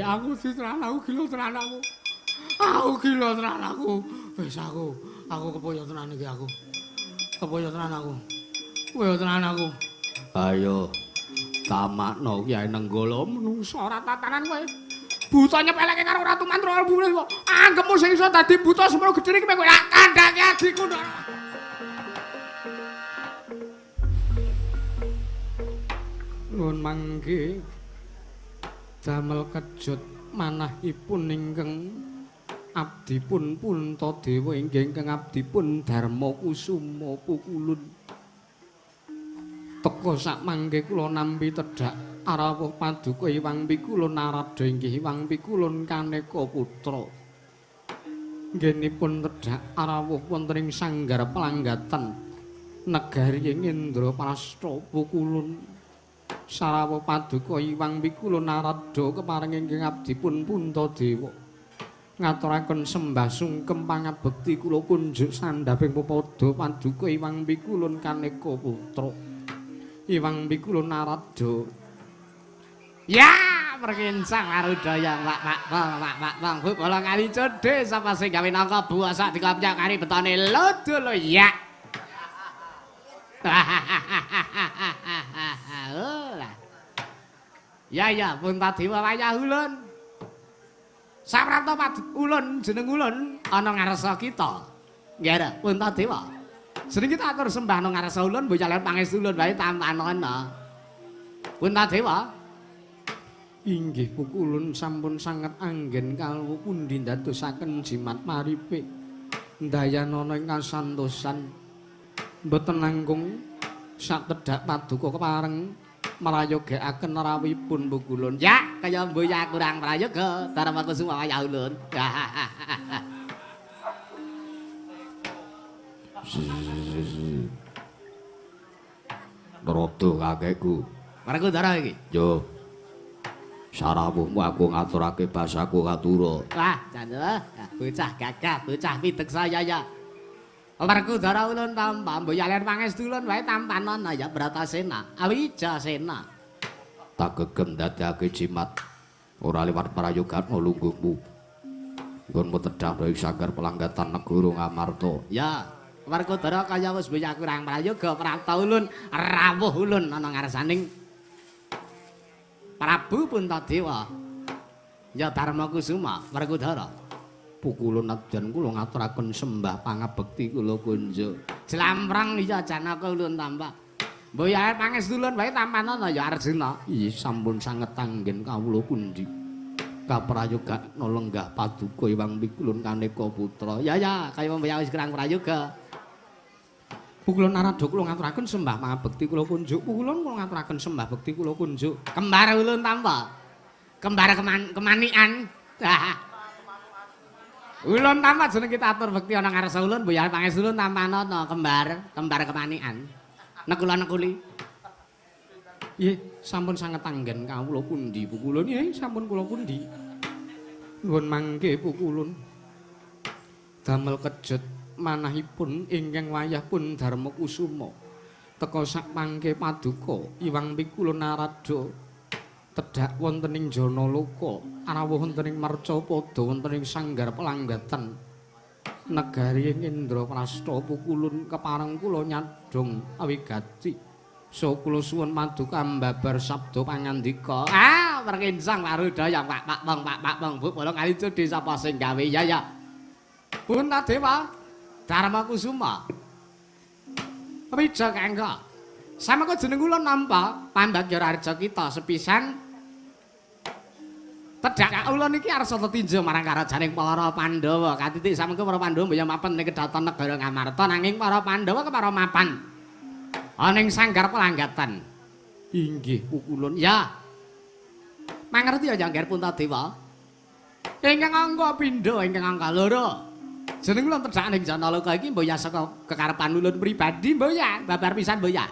Aku ditenan aku gila tenan aku. Aku gila tenan aku. Wis aku kepoyo tenan iki aku. Kepoyo tenan aku. Kepoyo tenan aku. Ayo tamakno Kyai Nenggala menungsa ora tatanan kowe. Buta nyepeleke karo Ratu Mantra kok. Anggepmu sing iso dadi buta semono gedhe iki kowe kandhake adikku. Nuwun mangke damel kejut manahipun ingkang abdipun Puntadewa inggih ingkang abdipun Darma Kusuma Pukulun. Teka sak mangke kula nampi tedhak arawuh paduka Iwang Pikulun Narada inggih Iwang Pikulun kaneka putra. Nggenipun tedhak arawuh wonten ing sanggar pelanggatan negari Indraprasta Pukulun. Sarawuh paduka Iwang Pikulun Narada kepareng ingkang abdipun Puntadewa ngaturaken sembah sungkem pangabekti kula kunjuk sandhaping pepada paduka Iwang Pikulun kaneka putra. Iwang Pikulun Narada. Ya, perkincang Arudaya Pak Pak Pak Pak Pak Bu bola kali codhe sapa sing gawe nangka buasak dikopyak kari betone lodo lo ya. Ya ya Puntadewa wayah ulun. Samrata ulun jeneng ulun ana ngarsa kita. Nggih Puntadewa. Jeneng kita atur sembah nang ngarsa ulun mbok jalan pangestu ulun wae tampanana. Puntadewa. Inggih Pukulun sampun sanget anggen kalwu pundi ndadosaken jimat maripe ndayanana ing kasantosan mboten nanggung satedhak paduka kepareng mrayogekaken rawuhipun Pukulun. Ya kaya mboya kurang prayoga Darma Kusuma wayah ulun. Narada kakekku. Marangku dara iki. Yo. Sarawuhmu aku ngaturake basaku katura. Wah, jan bocah gagah, bocah pideksa ya ya. Werkudara ulun tampa mboyalen pangestu ulun wae tampanana ya Bratasena, Awijasena. Tak gegem dadekake jimat ora liwat prayogan lungguhmu. Nggonmu tedhak ing sanggar pelanggatan negara Ngamarta. Ya, Werkudara kaya wis mboya kurang prayoga prapta ulun rawuh ulun ana ngarsaning Prabu Puntadewa. Ya Darma Kusuma Werkudara. Pukulun nadyan kula ngaturaken sembah pangabekti kula kunjuk. Jlamprang iya Janaka ulun tampa. Mboya pangestu ulun wae tampanana ya Arjuna. Iya sampun sanget anggen kawula pundi. Kaprayogakna lenggah paduka Iwang Pikulun kaneka putra. Ya ya kaya mboya wis kurang prayoga. Pukulun Narada kula ngaturaken sembah pangabekti kula kunjuk. Pukulun kula ngaturaken sembah bekti kula kunjuk. Kembar ulun tampa. Kembar kemanikan. Ulun tampa jeneng kita atur bekti ana ngarsa ulun mboya pangestu ulun tampanana kembar, kembar kemanikan. Nekula nekuli. Nggih, sampun sanget anggen kawula pundi Pukulun. Nggih, sampun kula pundi. Nuwun mangke Pukulun. Damel kejet manahipun ingkang wayah pun Darma Kusuma. Teka sak mangke paduka Iwang Pikulun Narada tedhak wonten ing Janaloka, arawuh wonten ing Marcapada wonten ing sanggar pelanggatan negari ing Indraprasta Pukulun kepareng kula nyadhong awigati. So kula suwun paduka mbabar sabda pangandika. Ah, perkincang Warudaya Pak Pak Bang Pak Pak Bang Bu bola kali cedhe sapa sing gawe ya ya. Puntadewa Darma Kusuma. Wija kangga. Samangka jeneng kula nampa pambagya raja kita sepisan. Tedhak ulun iki arsa tetinju marang karajaning para Pandhawa. Katitik samangka para Pandhawa mboya mapan ing kedaton negara Ngamarta nanging para Pandhawa kepara mapan ana ing sanggar pelanggatan. Inggih Pukulun. Ya. Mangerti ya Ngger Puntadewa. Ingkang angka pindha ingkang angka loro. Jeneng ulun tedhak ning Janaloka iki mboya saka kekarepan ulun pribadi mboya, babar pisan mboya.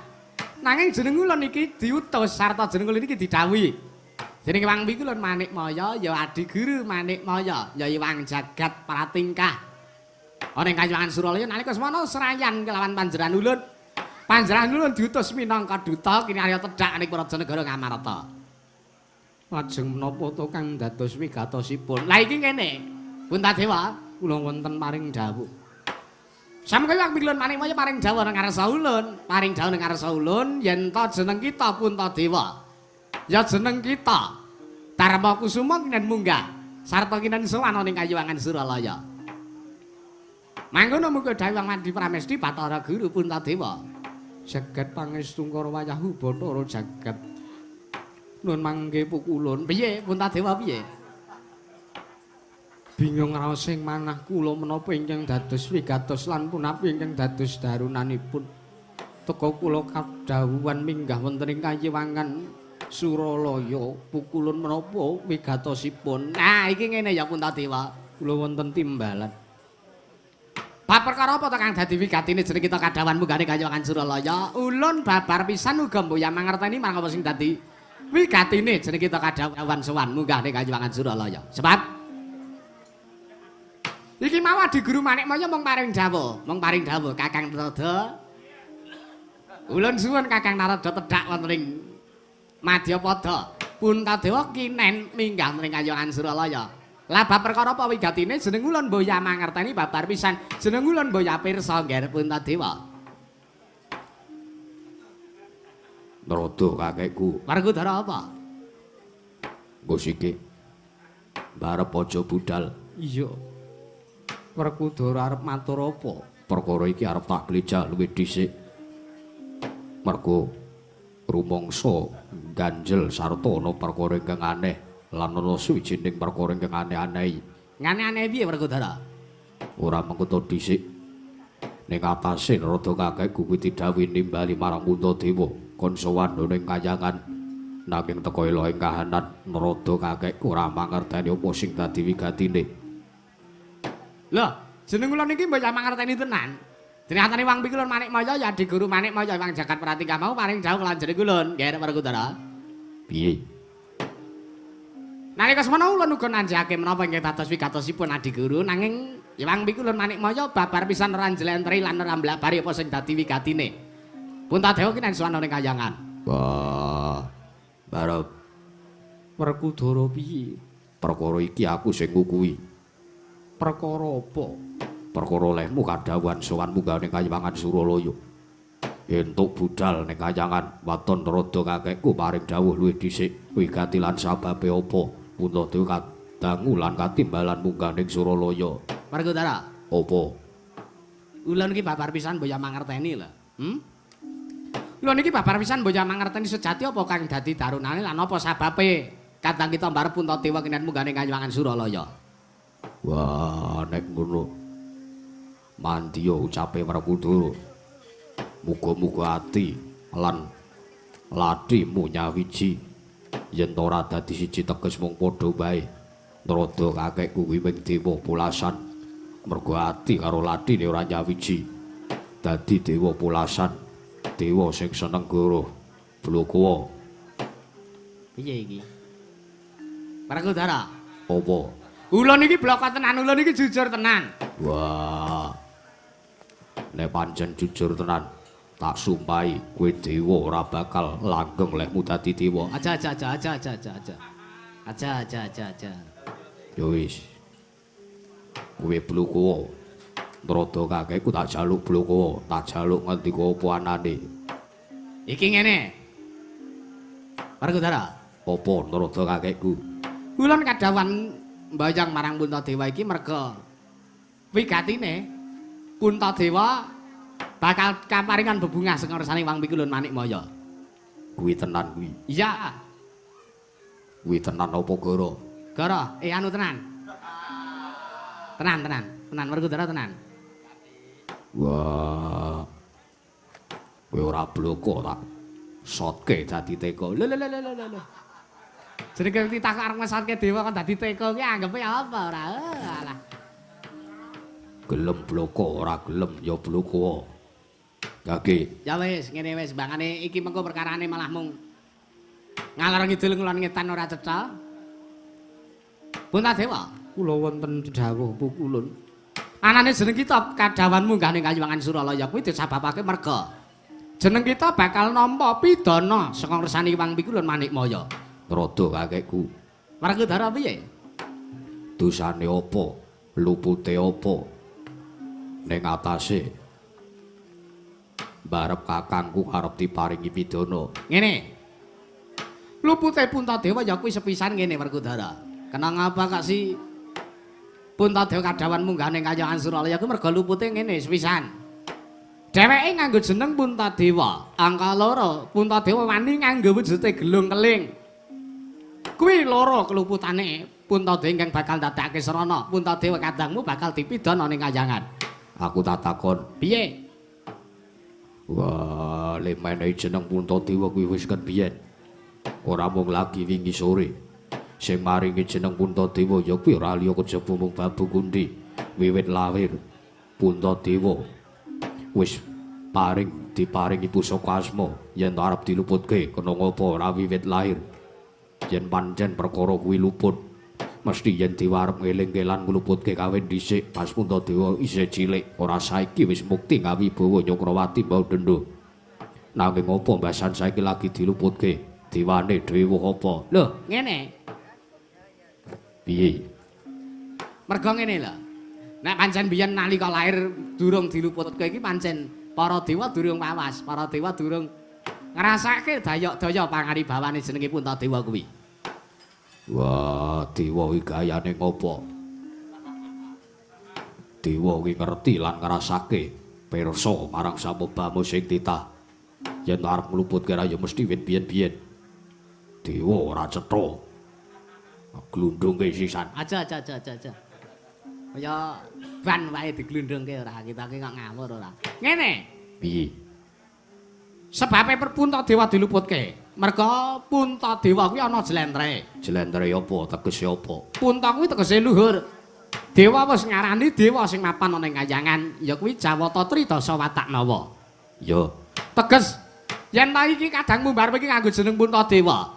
Nanging jeneng ulun iki diutus sarta jeneng ulun iki didhawuhi. Jeneng Iwang Pikulun Manikmaya ya adi guru Manikmaya ya Iwang Jagat Pratingkah. Ana ing Kayuwangan Suralaya nalika semana serayan kelawan panjenengan ulun. Panjenengan ulun diutus minangka duta kini arya tedhak ning Praja Negara Ngamarta. Lajeng menapa to kang dados wigatosipun? Lah iki ngene. Puntadewa, kula wonten paring dawuh. Sampeyan wong Pikulun Manikmaya paring dawuh nang ngarsa ulun, paring dawuh nang ngarsa ulun yen to jeneng kita Puntadewa. Ya jeneng kita Darma Kusuma kinen munggah sarta kinen sowan ning Kayuwangan Suralaya. Mangkono muga dawuh Mandi Pramesti Bathara Guru Puntadewa. Jagat pangestungkara wayahu Bathara jagat. Nun mangke pukulun. Piye Puntadewa piye? Bingung raos ing manah kula menapa ingkang dados wigatos lan punapi ingkang dados darunanipun. Teka kula kadhawuhan minggah wonten ing Kayiwangan Suralaya pukulun menapa wigatosipun. Nah iki ngene ya Puntadewa, kula wonten timbalan. Bab perkara apa to kang dadi wigatine jeneng kita kadhawan munggahne Kayiwangan Suralaya? Ulun babar pisan uga mboya mangerteni marang apa sing dadi wigatine jeneng kita kadhawan sowan munggahne Kayiwangan Suralaya. Sebab iki mau Adi Guru Manikmaya mung paring dawuh, mung paring dawuh Kakang Narada. Ulun suwun Kakang Narada tedhak wonten ing Madyapada. Puntadewa kinen minggah ning Kayiwangan Suralaya. Lah bab perkara apa wigatine jeneng ulun mboya mangerteni babar pisan. Jeneng ulun mboya pirsa ngger Puntadewa. Narada kakekku. Werkudara apa? Nggo siki. Barep aja budal. Iya. Werkudara arep matur apa? Perkara iki arep tak glejak luwih dhisik. Mergo rumangsa ganjel sarta ana perkara ingkang aneh lan ana suwijining perkara ingkang aneh-aneh. Ngane-aneh piye Werkudara? Ora mengko dhisik. Ning atase Narada kakekku kuwi didhawuhi nimbali marang Puntadewa kon sowan ning kayangan. Nanging teka ela ing kahanan Narada kakekku ora mangerteni apa sing dadi wigatine. Lho, jeneng kula niki mbok mangerteni tenan. Jeneng atane Wang Pikulun Manikmaya ya Adi Guru Manikmaya Wang Jagat Pratingkah mau paring dawuh lan jeneng ulun, nggih Werkudara. Piye? Nalika semana ulun uga nanjake menapa ingkang dados wigatosipun Adi Guru nanging Wang Pikulun Manikmaya babar pisan ora njlentri lan ora mblabari apa sing dadi wigatine. Puntadewa ki nen sowan ning kayangan. Wah, barep Werkudara piye? Perkara iki aku sing ngukuhi. Perkara apa? Perkara olehmu kadhawuhan sowan munggah ning Kayiwangan Suralaya. Entuk budal ning kayangan waton Narada kakekku paring dawuh luwih dhisik wigati lan sababe apa Puntadewa kadangu lan katimbalan munggah ning Suralaya. Werkudara, apa? Ulun iki babar pisan mboya mangerteni lho. Ulun iki babar pisan mboya mangerteni sejati apa kang dadi darunane lan apa sababe kadang kita mbarep Puntadewa kenen munggah ning Kayiwangan Suralaya. Wah, nek ngono mandiya ucape Werkudara. Muga-muga ati lan lathimu nyawiji yen ora dadi siji teges mung padha wae. Narada kakekku kuwi wing dewa pulasan. Mergo ati karo lathine ora nyawiji. Dadi dewa pulasan, dewa sing seneng goroh. Blokowa. Piye iki? Werkudara. Apa? Ulun iki bloko tenan, ulun iki jujur tenan. Wah. Nek pancen jujur tenan, tak sumpahi kowe dewa ora bakal langgeng lehmu dadi dewa. Aja aja aja aja aja aja aja. Aja aja aja aja. Ya wis. Kowe blokowa. Narada kakekku tak jaluk blokowa, tak jaluk ngendika apa anane. Iki ngene. Werkudara. Apa Narada kakekku? Ulun kadhawan mbayang marang Puntadewa iki merga wigatine Puntadewa bakal kaparingan bebungah sing ngersane Wang Pikulun Manikmaya. Kuwi tenan kuwi. Iya. Kuwi tenan apa gara? Gara, anu tenan. Tenan tenan, tenan Werkudara tenan. Wah. Kowe ora bloko tak sotke dadi teko. Lho lho lho lho lho. Jenenge titah arep ngesotke dewa kon dadi teko ki anggepe apa ora? Alah. Gelem bloko ora gelem ya bloko. Gage. Ya wis ngene wis mbangane iki mengko perkarane malah mung ngalor ngidul ngulon ngetan ora cetha. Puntadewa, kula wonten dawuh pukulun. Anane jeneng kita kadhawan munggah ning Kayuwangan Suralaya kuwi disababake merga jeneng kita bakal nampa pidana saka ngersani Wang Pikulun Manikmaya. Nrada kakekku. Werkudara piye? Dosane apa? Lupute apa? Ning atase barep kakangku arep diparingi pidana. Ngene. Lupute Puntadewa ya kuwi sepisan ngene Werkudara. Kena ngapa kak si Puntadewa kadhawan munggah ning kayangan Suralaya kuwi merga lupute ngene sepisan. Dheweke nganggo jeneng Puntadewa. Angka loro, Puntadewa wani nganggo wujude gelung keling. Kuwi loro keluputane Puntadewa ingkang bakal ndadekake srana. Puntadewa kadangmu bakal dipidana ning kayangan. Aku tak takon, piye? Wah, le menehi jeneng Puntadewa kuwi wis ket biyen. Ora mung lagi wingi sore. Sing maringi jeneng Puntadewa ya kuwi ora liya kejaba mung Babu Kundi. Wiwit lahir Puntadewa wis paring diparingi pusaka asma yen arep diluputke kena ngapa ora wiwit lahir. Yen pancen perkara kuwi luput, mesti yen diwarep ngelingke lan ngluputke kawin dhisik pas Puntadewa isih cilik, ora saiki wis mukti ngawibawa Nyakrawati mbau dendho. Nanging apa mbasan saiki lagi diluputke? Diwane dhewe apa? Lho, ngene. Piye? Merga ngene lho. Nek pancen biyen nalika lahir durung diluputke iki pancen para dewa durung wawas, para dewa durung ngrasake dayok-daya pangaribawane jenenge Puntadewa kuwi. Wah, dewa iki gayane ngopo? Dewa kuwi ngerti lan ngrasake pirsa marang samubamu sing titah. Yen arep ngluputke ra ya mesti wit biyen-biyen. Dewa ora cetha. Glundungke sisan. Aja aja aja aja aja. Kaya ban wae diglundungke ora, kita ki kok ngawur ora. Ngene. Piye? Sebabe Puntadewa diluputke. Merga Puntadewa kuwi ana jlentre. Jlentre apa? Tegese apa? Punta kuwi tegese luhur. Dewa wis ngarani dewa sing mapan ana ing kayangan, ya kuwi Jawata Tridasa Watak Nawa. Ya. Teges yen ta iki kadang mumbar iki nganggo jeneng Puntadewa.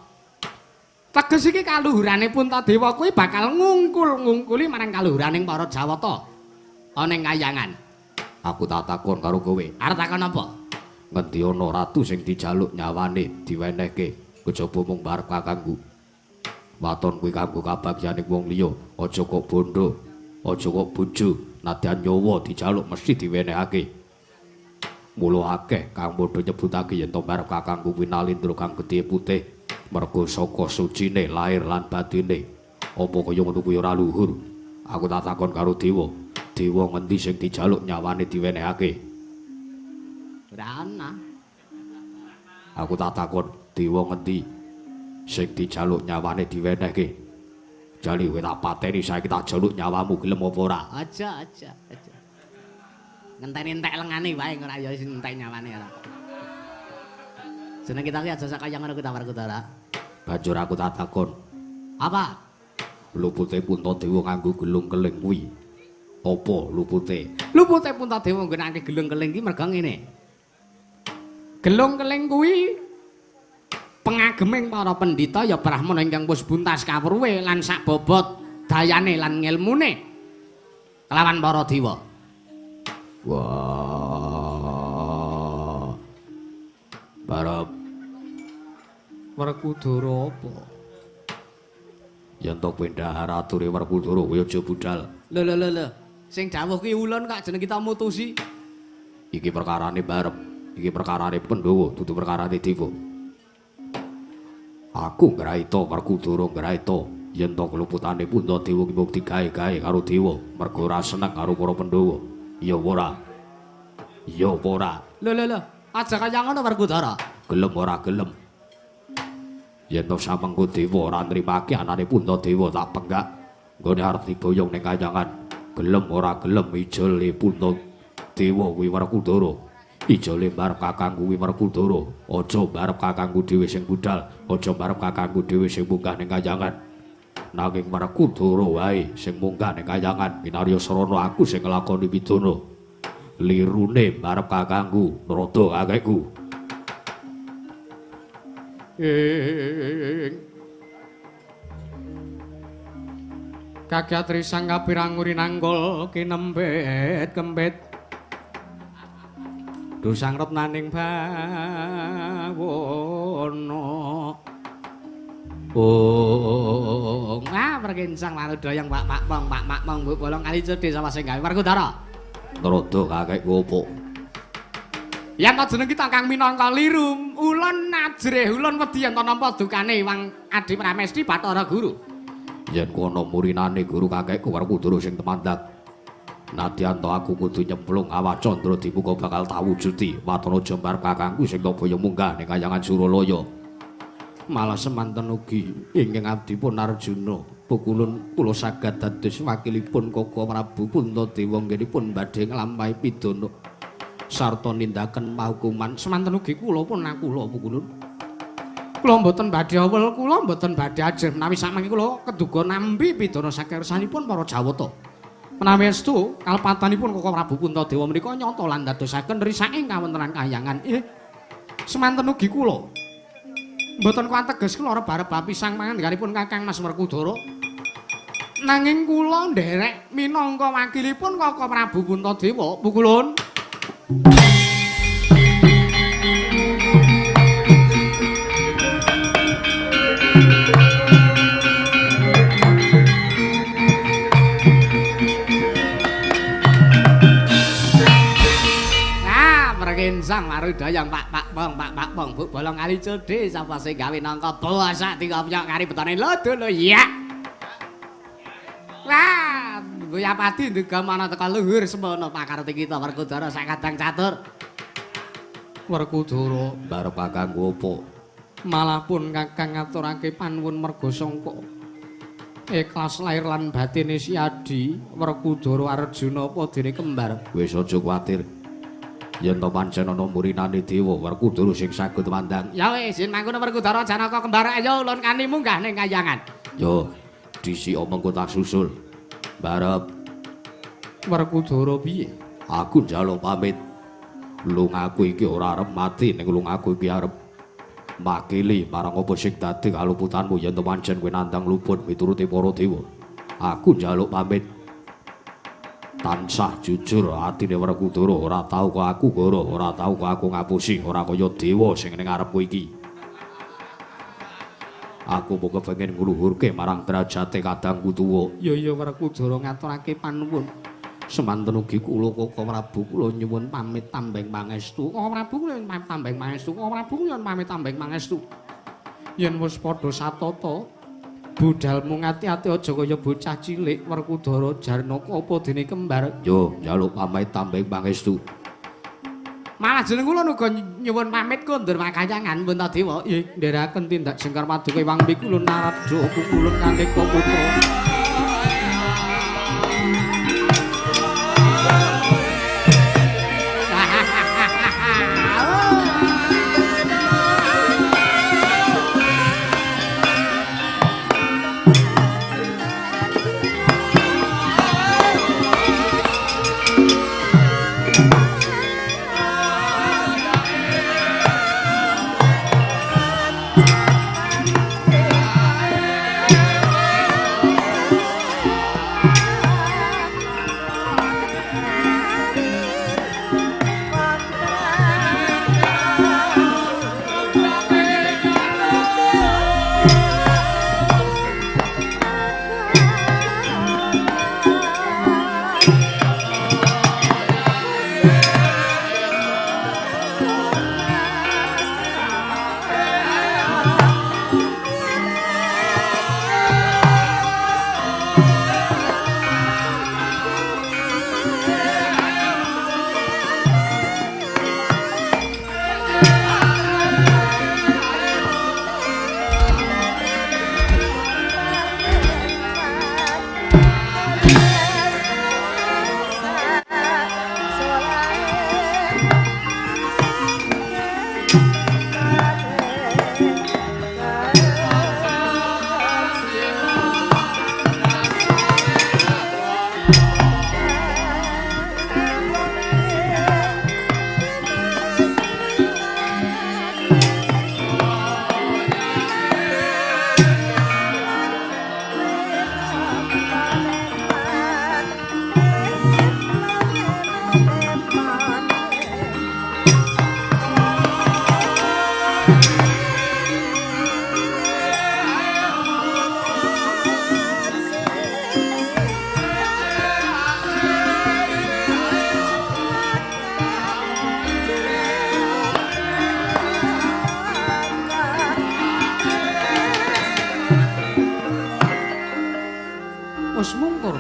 Teges iki kaluhurane Puntadewa kuwi bakal ngungkul-ngungkuli marang kaluhuraning para Jawata ana ing kayangan. Aku tak takon karo kowe. Arep takon apa? Ngendi ana ratu sing dijaluk nyawane diwenehke kejaba mung barep kakangku. Waton kuwi kanggo kabagyane wong liya, aja kok bondo, aja kok bojo, nadyan nyawa dijaluk mesti diwenehake. Mula akeh kang padha nyebutake yen to barep kakangku kuwi Nalindra kang gedhe putih merga saka sucine lahir lan batine. Apa kaya ngono kuwi ora luhur? Aku tak takon karo dewa. Dewa ngendi sing dijaluk nyawane diwenehake? Ora ana. Aku tak takon, dewa ngendi sing dijaluk nyawane diwenehke? Jali kowe tak pateni saiki tak jaluk nyawamu gelem apa ora? Aja aja aja. Ngenteni entek lengane wae ora ya sing entek nyawane ora. Jeneng kita ki aja sak kaya ngono kuwi ta Werkudara. Banjur aku tak takon. Apa? Lupute Puntadewa nganggo gelung keling kuwi. Apa lupute? Lupute Puntadewa nggunakake gelung keling ki merga ngene. Gelung keling kuwi pengageming para pendhita ya brahmana ingkang wis buntas kawruhe lan sak bobot dayane lan ngilmune kelawan para dewa. Wah. Barep Werkudara apa? Yen to kowe ndahar ature Werkudara kowe aja budal. Lho lho lho lho. Sing dawuh kuwi ulun kak jeneng kita mutusi. Iki perkarane barep. Iki perkarane Pandhawa, dudu perkarane dewa. Aku ngraita Werkudara ngraita yen to keluputane Puntadewa ki mung digawe-gawe karo dewa mergo ora seneng karo para Pandhawa. Ya ora? Ya apa ora? Lho lho lho, aja kaya ngono Werkudara. Gelem ora gelem. Yen to samengko dewa ora nrimake anane Puntadewa tak penggak nggone arep diboyong ning kayangan. Gelem ora gelem ijole Puntadewa kuwi Werkudara. Ijole barep kakangku kuwi Werkudara. Aja barep kakangku dhewe sing budal, aja barep kakangku dhewe sing munggah ning kayangan. Nanging Werkudara wae sing munggah ning kayangan, kinarya srana aku sing nglakoni pidana. Lirune barep kakangku, nrada kakekku. Ing Kagyatri sang kapirang rinanggol kinembet kembet dosang retnaning bawana. Oh, ah perkincang marudayang Pak Mak Pong, Pak Mak Pong, Bu Bolong kali cedhe sapa sing gawe Werkudara. Naroda kakek opo? Yen ta jeneng kita kang minangka liru, ulun ajrih ulun wedi yen ta nampa dukane Wang Adi Pramesti Bathara Guru. Yen kono murinane guru kakekku Werkudara sing temandak. Nadyan to aku kudu nyemplung awak Candra Dimuka bakal tawujudi. Watara jembar kakangku sing kaya munggah ning kayangan Suralaya. Malah semanten ugi ingkang abdi pun Arjuna pukulun kula saged dados wakilipun Koko Prabu Puntadewa nggenipun badhe nglampahi pidana sarta nindaken pahukuman. Semanten ugi kula pun nakula pukulun. Kula mboten badhe awel, kula mboten badhe ajrih menawi sakmangke kula keduga nampi pidana saking kersanipun para Jawata. Menawi estu kalpatanipun Koko Prabu Puntadewa menika nyata lan dadosaken risaking kawontenan kahyangan. Semanten ugi kula mboten kuwateges kula rebab-rebab pisang pangandikanipun Kakang Mas Werkudara. Nanging kula nderek minangka wakilipun Koko Prabu Puntadewa pukulun. Kinsang marudayang Pak Pak Pong Pak Pak Pong Bu Bolong kali cedhe sapa sing gawe nangka basak dikopyok kari betone lho lho ya. Wah, Boyapati nduga mana teka luhur semono pakarti kita Werkudara sakadang catur. Werkudara barep kakangku opo? Malah pun kakang ngaturake panuwun merga sangka ikhlas lahir lan batine si Adi Werkudara Arjuna apa dene kembar. Wis aja kuwatir. Yen to pancen ana murinane dewa Werkudara sing saged mandang. Ya wis yen mangkono Werkudara Janaka kembar ayo ulun kani munggah ning kayangan. Yo dhisik omongku tak susul. Barep Werkudara piye? Aku njaluk pamit. Lungaku iki ora arep mati ning lungaku iki arep makili marang apa sing dadi kaluputanmu yen to pancen kowe nandang luput miturute para dewa. Aku njaluk pamit. Tansah jujur atine Werkudara ora tau kok aku goro, ora tau kok aku ngapusi, ora kaya dewa sing ning ngarepku iki. Aku mung kepengin ngluhurke marang derajate kadangku tuwa. Ya ya Werkudara ngaturake panuwun. Semanten ugi kula Koko Prabu kula nyuwun pamit tambeng pangestu. Koko Prabu kula nyuwun pamit tambeng pangestu. Koko Prabu kula nyuwun pamit tambeng pangestu. Yen wis padha satata budalmu ngati-ati aja kaya bocah cilik Werkudara Jarnaka apa dene kembar. Yo njaluk pamit tambeng pangestu. Malah jeneng kula uga nyuwun pamit kondur makayangan Puntadewa. Nggih ndherekaken tindak jengkar paduka Iwang Pikulun Narada Pukulun Kandeka Putra.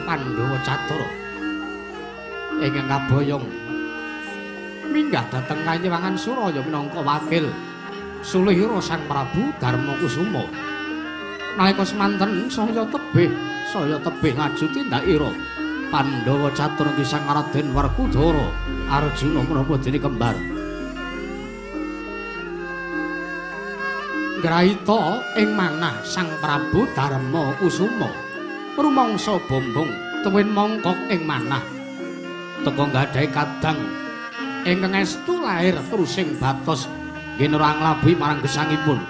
Pandhawa Catura ingkang kaboyong minggah dhateng Kanyiwangan Suraya minangka wakil sulihira Sang Prabu Darmakusuma. Nalika semanten saya tebih laju tindakira Pandhawa Catura Sang Raden Werkudara Arjuna menapa dene kembar. Ngraita ing manah Sang Prabu Darmakusuma rumangsa bombong tuwin mongkok ing manah teka nggadahi kadang ingkang estu lair trusing batos nggih ora nglabuhi marang gesangipun.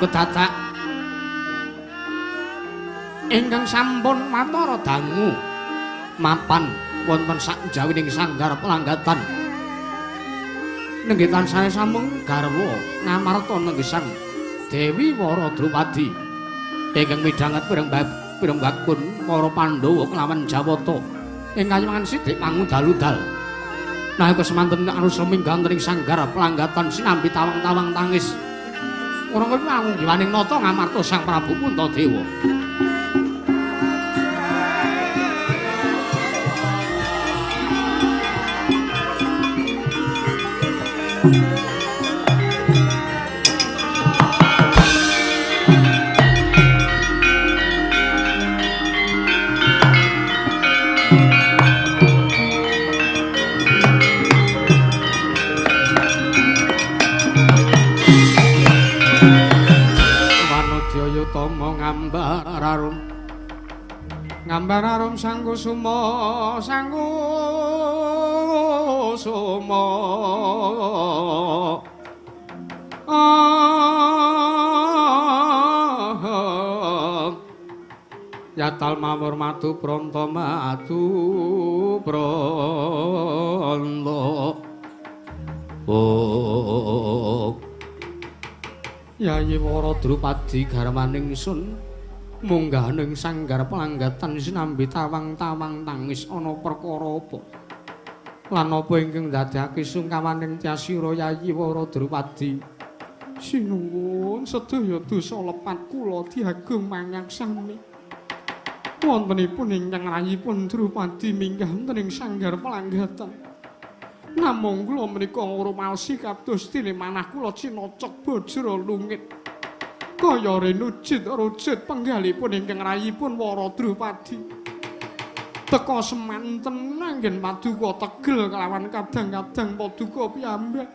Kedadak ingkang sampun watara dangu mapan wonten sakjawining sanggar pelanggatan nenggih tansah samung garwa ngamarta nenggih Sang Dewi Wara Drupadi ingkang midhanget pirembakun para Pandhawa kelawan Jawata ing kayiwangan sidik pangudal-udal. Nalika semanten anusa minggah wonten ing sanggar pelanggatan sinambi tawang-tawang tangis. Ora kuwi pangunggiwaning nata ngamarta Sang Prabu Puntadewa. Ngambar arum sangkusuma sangkusuma yatal mawur madu pronto madu pronto. Oh Yayi Wara Drupadi garwaning sun munggah ning sanggar pelanggatan sinambi tawang-tawang tangis ana perkara apa lan apa ingkang ndadekake sungkawaning Tyasira Yayi Wara Drupadi. Sinuwun sedaya dosa lepat kula diagung mangaksami wontenipun ingkang rayipun Drupadi minggah wonten ing sanggar pelanggatan. Namung kula menika ngrumaosi kados dene manah kula cinocok bajra lungit kaya renujit rujit penggalipun ingkang rayipun Wara Drupadi. Teka semanten anggen paduka tegel kelawan kadang-kadang paduka piyambak.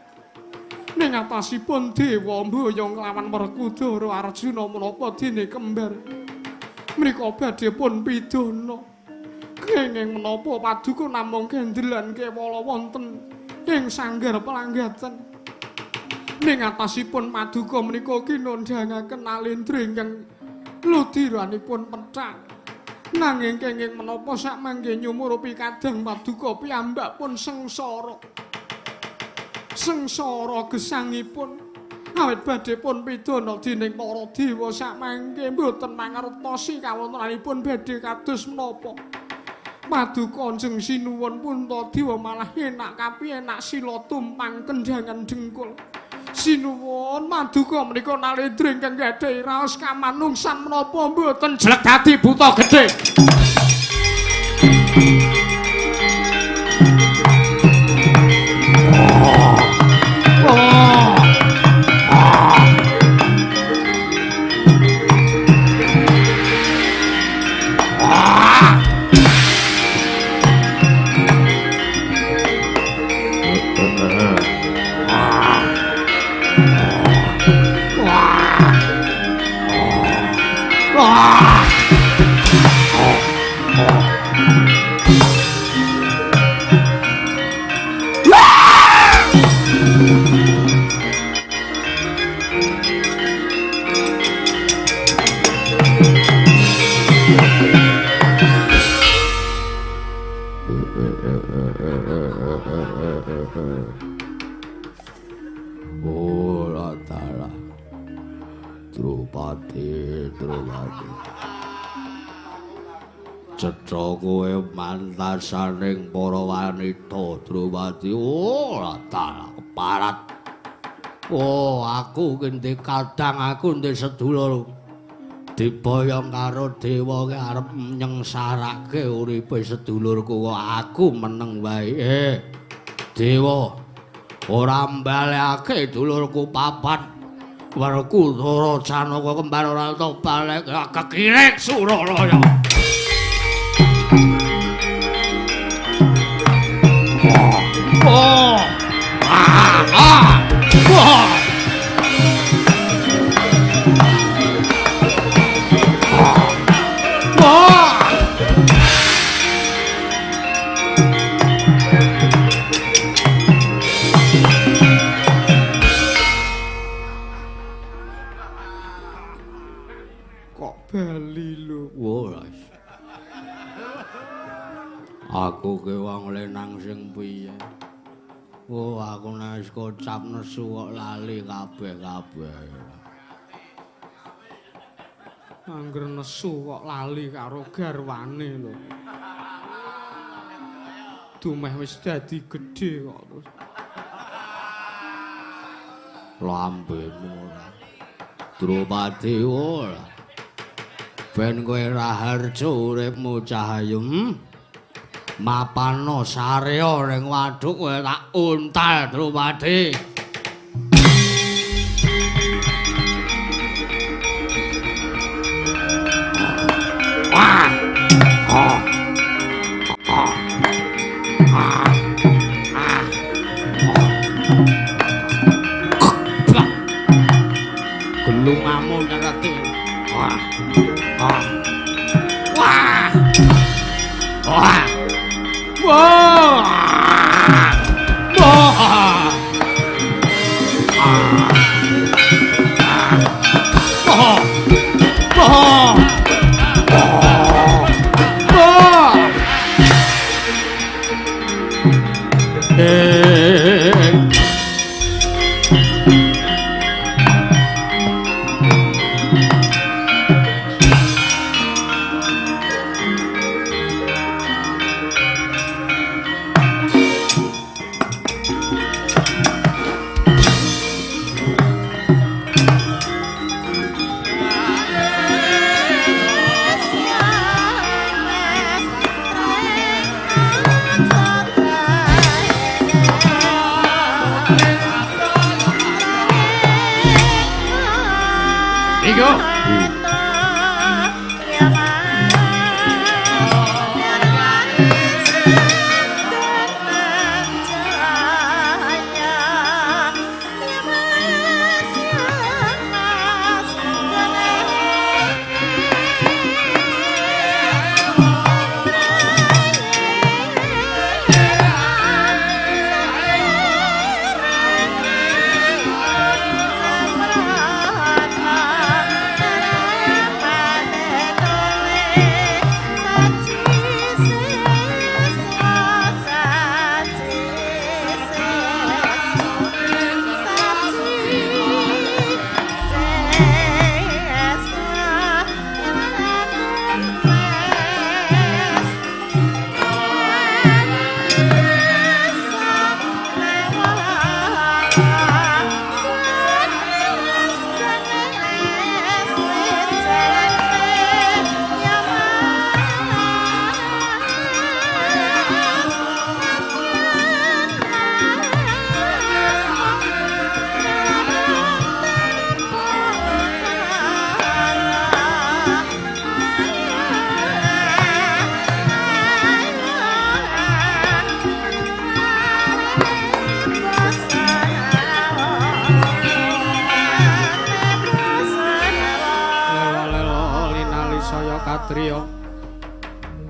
Ning atasipun dewa mboyong kelawan Werkudara Arjuna menapa dene kembar. Mrika badhe pun pidana. Kenging menapa paduka namung gendelan kewala wonten ing sanggar pelanggatan. Ning atasipun paduka menika kinondhangaken alendra ingkang ludiranipun pethak. Nanging kenging menapa sakmangke nyumurupi kadang paduka piyambak pun sengsara. Sengsara gesangipun awit badhe pun pidana dening para dewa sakmangke mboten mangertosi kawontenanipun badhe kados menapa. Paduka Kanjeng Sinuwun Puntadewa malah enak kapiyenak sila tumpang kendhangan dengkul. Sinuwun paduka menika nalendra ingkang gadhahi raos kamanungsan menapa mboten jelek dadi buta gedhe. Oh, dalah. Drupadi, Drupadi. Cetha kowe mantasaning para wanita, Drupadi. Oh, dalah keparat. Oh, aku ngendhe kadang aku ndek sedulur. Diboyong karo dewa ki arep nyengsarake uripe sedulurku kok aku meneng wae. Dewa ora mbalekake dulurku papat. Werkudara Janaka kembar ora entuk balik kekirik Suralaya. Oh. Ah, ah. Wah. Wah. Kok bali lho. Wah. Aku ki wong lenang sing piye? Oh, aku nek wis kocap nesu kok lali kabeh-kabeh. Angger nesu kok lali karo garwane lho. Dumeh wis dadi gedhe kok terus. Lambemu ora. Drupadi ora. Ben kowe raharjo uripmu Cahayu. Mapano sarya ning waduk kowe tak untal Drupadi. Wah. Oh. Oh. Ah. Ah. Gelungamu nyereti. Wah. Ah. Wah. Wah. Wah. Wah. Ah. Ah. Wah. Wah.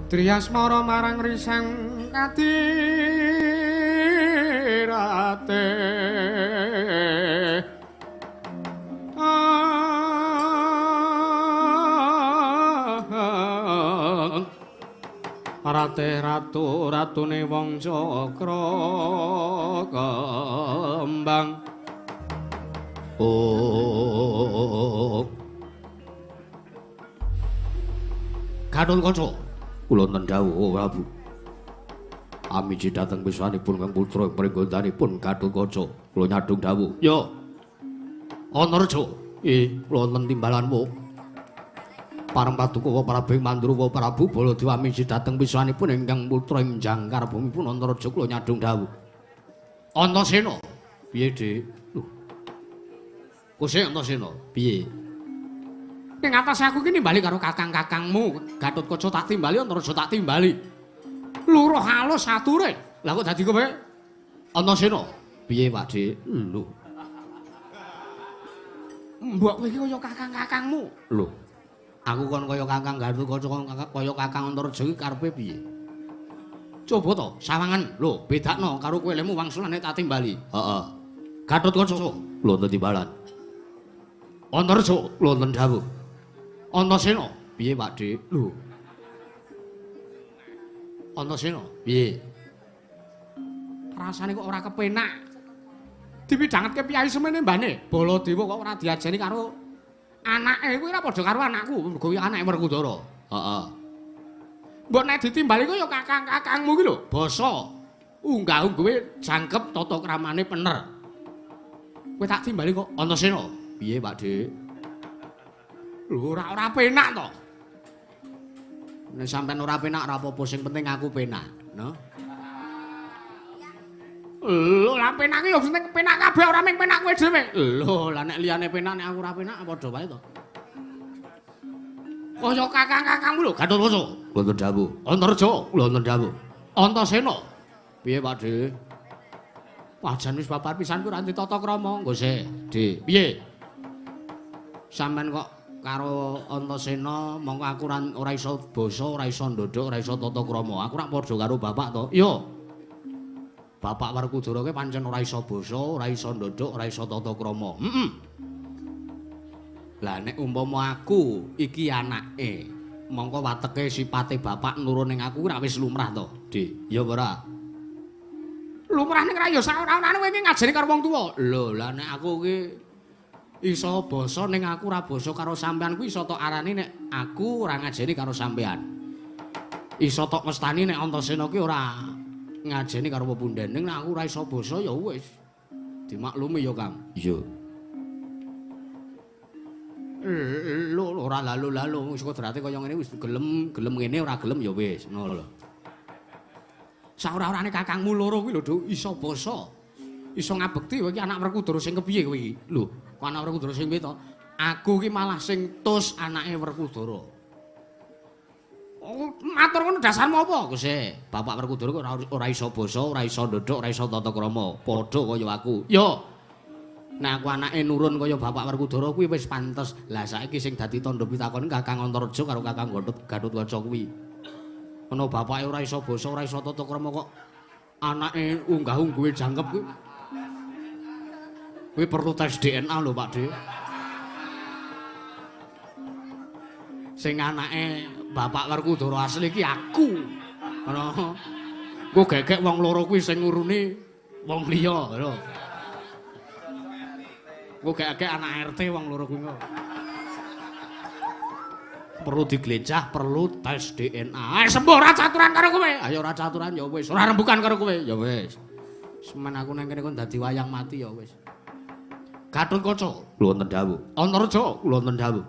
Triasmara marang risang kadirate. Rate ratu ratune wong cakra kembang. Oh. Gatot Kaca, kula wonten dawuh Prabu. Amiji dhateng piswanipun Kang Putra pringgontanipun Gatot Kaca, kula nyadhung dawuh. Ya. Antarja, kula wonten timbalanmu. Pareng paduka wa Prabu Mandura wa Prabu Baladewa miji dhateng pisanipun ingkang putra ing jangkar bumi pun Antareja kula nyadhong dawuh. Antasena, piye, Dik? Lho. Kose Antasena, piye? Ning atas aku iki nimbali karo kakang-kakangmu, Gatotkaca tak timbali, Antareja tak timbali. Luruh halus ature. Lah kok dadi kowe? Antasena, piye, Pak Dik? Lho. Mbok kowe iki kaya kakang-kakangmu. Lho. Aku kon kaya kakang Gatotkaca kaya kakang Antareja iki karepe piye? Coba to, sawangan. Lho, bedakno karo kowe lemu wangsulane tak timbali. Heeh. Gatotkaca, wonten timbalan. Antareja, wonten dawuh. Antasena, piye, Pak Dik? Lho. Antasena, piye? Rasane kok ora kepenak. Dipidhangetke piyai semene mbane. Baladewa kok ora diajeni karo anake kuwi ora padha karo anakku, mergo kuwi anake Werkudara. Heeh. Mbok nek ditimbali kaya kakang-kakangmu ki lho, basa unggah-ungguhe jangkep tata kramane pener. Kowe tak timbali kok Antasena. Piye, Pak Dik? Lho, ora penak to. Nek sampean ora penak ora apa-apa, sing penting aku penak, no. Lho, lah penak ki ya penting penak kabeh ora mung penak kowe dhewe. Lho, lah nek liyane penak nek aku ora penak padha wae to. Kaya kakang-kakangmu lho, Gatotkaca. Wonten dawuh. Antareja, wonten dawuh. Antasena. Piye, Pak Dik? Wah, jan wis babar pisan ku ora tata krama. Nggo sik, Dik. Piye? Sampeyan kok karo Antasena mongko aku ora iso basa, ora iso ndodhok, ora iso tata krama. Aku rak padha karo bapak to. Iya. Bapak Werkudara ki pancen ora iso basa, ora iso ndodhok, ora iso tata krama. Heeh. Lah nek umpama aku iki anake, mongko wateke sipate bapak nurun ning aku ora wis lumrah to, Dik. Ya ora? Lumrah ning ra ya sak ora-orane kowe iki ngajeni karo wong tuwa. Lho, lah nek aku ki iso basa ning aku ora basa karo sampean kuwi iso tok arani nek aku ora ngajeni karo sampean. Iso tok mestani nek Antasena ki ora ngajeni karo pepundhen. Ning nek aku ora iso basa ya wis. Dimaklumi ya, Kang. Iya. Lho, ora lalu-lalu wis kodrate kaya ngene wis gelem, gelem ngene ora gelem ya wis, ngono lho. Saora-orane kakangmu loro kuwi lho, Duk, iso basa. Iso ngabekti kowe iki anak Werkudara sing kepiye kowe iki? Lho, kok anak Werkudara sing piye to? Aku ki malah sing tus anake Werkudara. Oh, matur ngono dasarmu apa? Guse, Bapak Werkudara kok ora iso basa, ora iso ndodhok, ora iso tata krama. Padha kaya aku. Yo. Nek aku anake nurun kaya Bapak Werkudara kuwi wis pantes. Lah saiki sing dadi tandha pitakon Kakang Antareja karo Kakang Gatotkaca kuwi. Ana bapake ora iso basa, ora iso tata krama kok anake unggah-ungguhe jangkep kuwi. Kuwi perlu tes DNA lho, Pak Dik. Sing anake Bapak Werkudara asli iki aku. Ngono. Engko gegek wong loro kuwi sing nguruni wong liya lho. Engko gegek anak RT wong loro kuwi. Perlu diglecah, perlu tes DNA. Ayo sembuh ora caturan karo kowe. Ayo ora caturan ya wis, ora rembukan karo kowe ya wis. Semen aku nang kene kon dadi wayang mati ya wis. Gatotkaca, wonten dawuh. Antareja, wonten dawuh.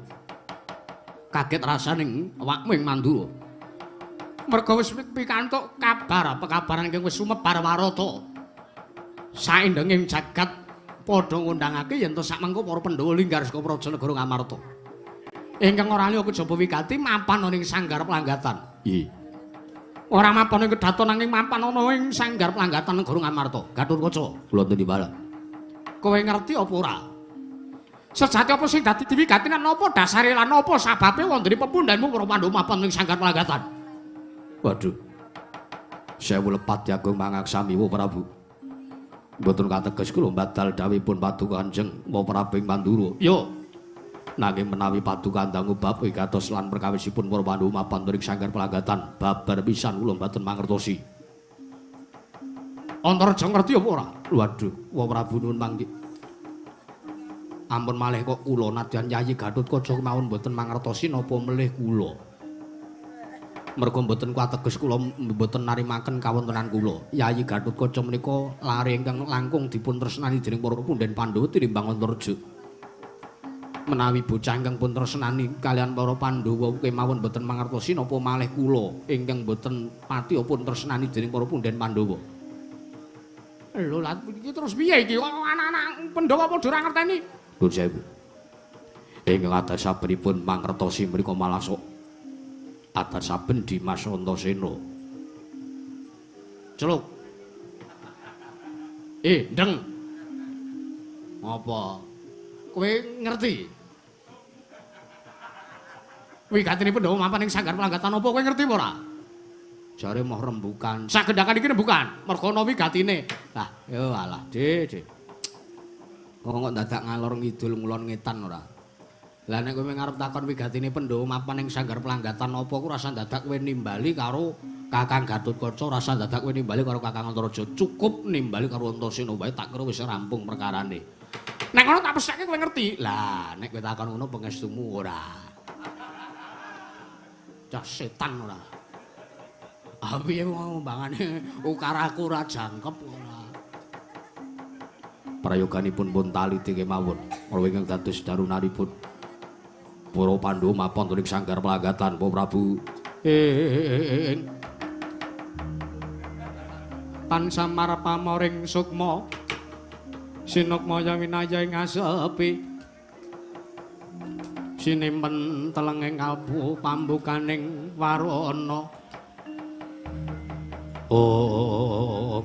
Kaget rasane awakmu ing Mandura. Merga wis pikantuk kabar, pekabaran ingkang wis sumebar warata. Saendenging jagat padha ngundangake yen to sakmengko para Pandhawa linggar saka praja negara Ngamarta. Ingkang ora liya kejaba wigati mapan ana ing sanggar Planggatan. Nggih. Ora mapan ing kedaton nanging mapan ana ing sanggar Planggatan negara Ngamarta. Gatotkaca, kula tinimbalan. Kowe ngerti apa ora? Sejati apa sing dadi wigati lan apa dasare lan apa sababe wondene pepundhenmu para Pandhawa mapan ing sanggar Planggatan? Waduh. Sewu lepat jagung mangaksami wa Prabu. Mboten kateges kula mbadal dawuhipun Paduka Kanjeng wa Prabu ing Mandura. Yo. Nanging menawi Paduka dangu bab wigatos lan perkawisipun para Pandhawa mapan ing sanggar Planggatan, babar pisan kula mboten mangertosi. Antareja ngerti apa ora? Waduh, wa Prabu nuwun mangke. Ampun malih kok kula nadyan Yayi Gatotkaca mawon mboten mangertosi napa melih kula. Merga mboten kateges kula mboten narimaken kawontenan kula. Yayi Gatotkaca menika lare ingkang langkung dipun tresnani dening para pundhen Pandhawa tinimbang Antareja. Menawi bocah ingkang pun tresnani kalian para Pandhawa kemawon boten mangertosi napa malih kula ingkang boten pati pun tresnani dening para punden Pandhawa. Lho lha iki terus piye iki? Kok anak-anak Pandhawa padha ora ngerteni? Nuwun sewu. Ingkang atas sabenipun mangertosi mriku malah sok atas saben Dimas Antasena. Celuk. Ndeng. Apa? Kowe ngerti? Wigatine Pandhawa mapan ing sanggar Planggatan apa kowe ngerti apa ora? Jare moh rembukan. Sagendakan iki rembukan, mergo ana wigatine. Lah, yo alah, Dik, Dik. Kok dadak ngalor ngidul ngulon ngetan ora? Lah nek kowe ngarep takon wigatine Pandhawa mapan ing sanggar Planggatan apa ku rasa dadak kowe nimbali karo Kakang Gatotkaca, rasa dadak kowe nimbali karo Kakang Antareja. Cukup nimbali karo Antasena wae tak kira wis rampung perkarane. Nek ngono tak pesake kowe ngerti. Lah nek kowe takon ngono pengestumu ora. Cah setan ora. Ah piye wong mbangane ukaraku ora jangkep ora. Prayoganipun pun taliti kemawon. Menawi ingkang dados darunanipun para Pandhawa mapan ing sanggar Planggatan Pak Prabu. Tan samar pamoring sukma sinukmaya winaya ing asepi sinimpen telenging kalbu pambukaning warana. Oh.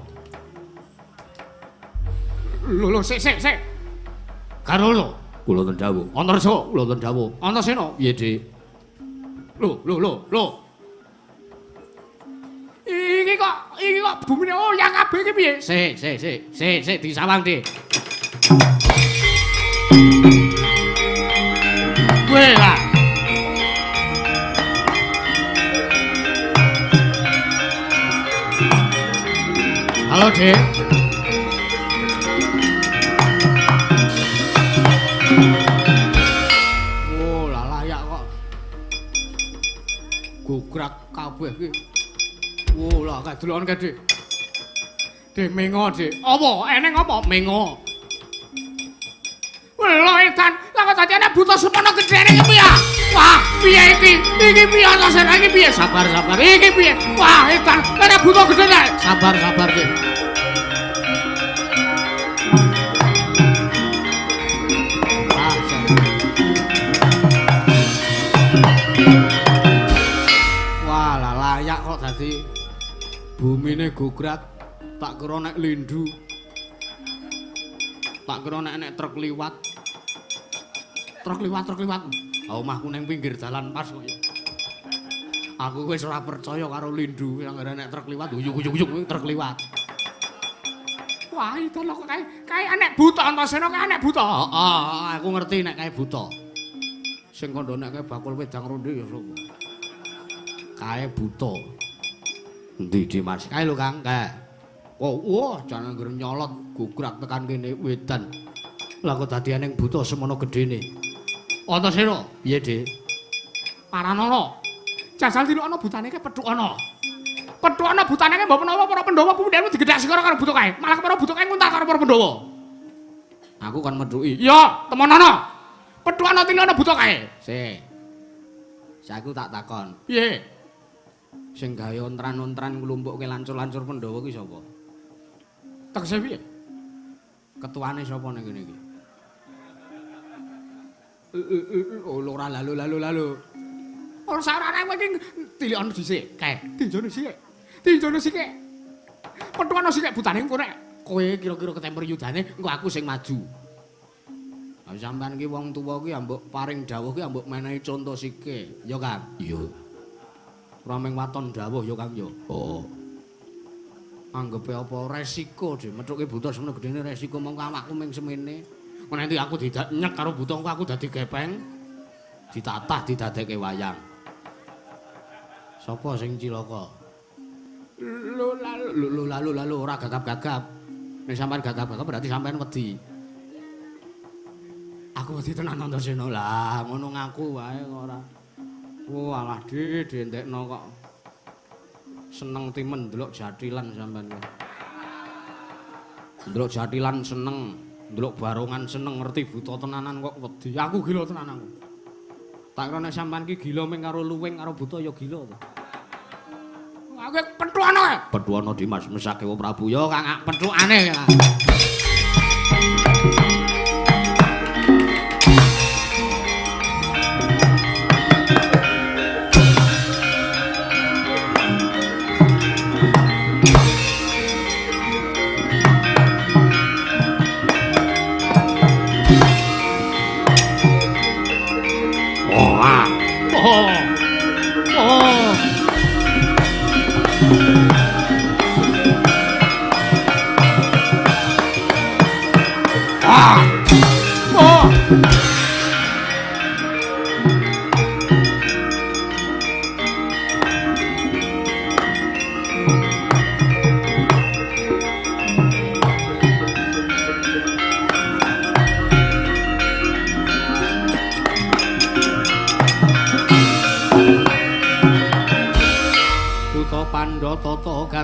Lho lho sik sik sik. Karolo kula wonten dawuh. Antarja kula wonten dawuh. Antasena piye, Dik? Lho lho lho lho. Iki kok bumine oyah kabeh iki piye? Sik sik sik sik sik disawang, Dik. Kowe lah. Halo, Dik. Oh, lah layak kok. Gograk kabeh iki. Oh, lah kae delokon kae, Dik. Dik mengo, Dik. Apa? Eneng apa? Mengo. Lho edan, lah kok dadi ana buta semono gedene iki piye? Wah, piye iki? Iki piye Antasena iki piye? Sabar, sabar. Iki piye? Wah, edan, ana buta gedene. Sabar, sabar, Dik. Wah, lah layak kok dadi bumine gograk, tak kira nek lindu. Tak kira nek nek truk liwat. Truk liwat, truk liwat. Ah omahku ning pinggir dalan pas kok ya. Aku wis ora percaya karo lindu, anggere nek truk liwat uyuk-uyuk truk liwat. Wah, itu lho kok kae enek buta Antasena kae enek buta. Heeh, aku ngerti nek kae buta. Sing kandha nek kae bakul wedang ronde ya sapa? Kae buta. Endi Dimas? Kae lho Kang, kae. Oh, wah, jan anggere nyolot gograk tekan kene wedan. Lah kok dadi eneng buta semono gedene. Antasena, piye, Dik? Paranana. Jajal tilokana butane kae pethukana. Pethukana butane kae mbok menawa para Pandhawa pundhenmu digedhak segara karo buta kae. Malah para buta kae nguntal karo para Pandhawa. Aku kon methuki. Iya, temenana. Pethukana tilokana buta kae. Sik. Saiki tak takon. Piye? Sing gawe ontran-ontran nglumpukke lancur-lancur Pandhawa ki sapa? Tegese piye? Ketuane sapa ning kene iki? Ora lalu lalu lalu. Ora sarane kowe iki tilikono dhisik, kae. Tinjono sik. Tinjono sik. Pethukana sik butane engko nek kowe kira-kira ketemper yudane, engko aku sing maju. Lah sampean ki wong tuwa ki ambok paring dawuh ki ambok menehi conto sike, ya Kang? Iya. Ora mung waton dawuh ya Kang ya. Heeh. Anggepe apa resiko dhewe methuke buta semono gedene resiko mongko awakku mung semene. Nanti aku tidak nyek karo buta engko aku dadi gepeng. Ditatah didadekke wayang. Sapa sing cilaka? Lho lho lho lho ora gagap-gagap. Nek sampean gagap-gagap berarti sampean wedi. Aku wedi tenan Antasena. Lah ngono ngaku wae kok ora. Oh alah Dik, dientekno kok. Seneng timen ndelok jathilan sampean kuwi. Ndelok jathilan seneng, Ndelok barongan seneng ngerti buta tenanan kok wedi. Aku gila tenan aku. Tak kira nek sampean ki gila ming karo luwing karo buta ya gila to. Aku penthukane. Penthukane Dimas Mesakewa Prabu ya Kang, penthukane.